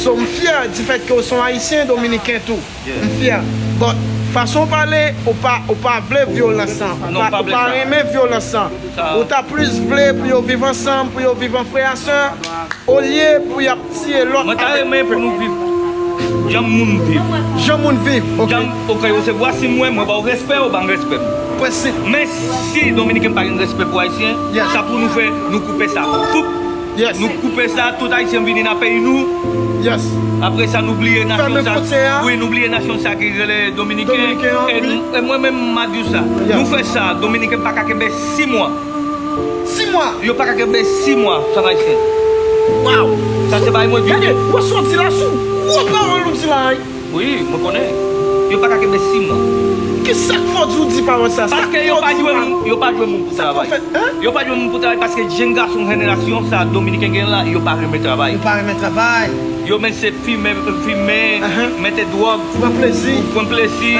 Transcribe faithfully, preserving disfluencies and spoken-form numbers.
So, m fyè di fèt ke w se yon Ayisyen Dominiken tou. M fyè. But, fason w pale, ou pa, ou pa vle vyolans lan. Ou pa, ou pa renmen vyolans lan. Ou ta plis vle pou yo viv ansanm, pou yo viv an frè a sè, olye pou y ap tiye lòt. Mwen ta renmen pou nou viv jan moun viv. Jan moun viv, ok. Jan, ok, yo se vwasin mwen, mwen ba w respè, ou ban m respè m. Prensip. Men si Dominiken pa gen respè pou Ayisyen, sa pou nou fè, nou koupe sa. Foup! Yes. Nou koupe sa, tout Ayisyen vini nan peyi nou. Yes. Apre sa, nou bliye nasyon sa. Wi, nou bliye nasyon sa ki rele Dominiken. Dominiken an, e wi. Nou, e mwen menm, m a di w sa. Yes. Nou fè sa, Dominiken pa ka kenbe sis mwa. Sis mwa? Yo pa ka kenbe sis mwa, frè Ayisyen. Wow! Sa se bagay mwen di. Gade, wè sa w di la, se yon gwo pawòl ou di la, wi. Wi, mwen konnen. Yo pa ka kenbe sis mwa. Kisa k fè w di w di pawòl sa? Paske yo pa jwenn moun, yo pa jwenn moun pou travay. Yo pa jwenn moun pou travay paske jenn gason jenerasyon sa Dominiken gen la, yo pa renmen travay. Yo pa renmen travay. Yo men se fimen, fimen, mete dwòg, pran plezi. Pran plezi.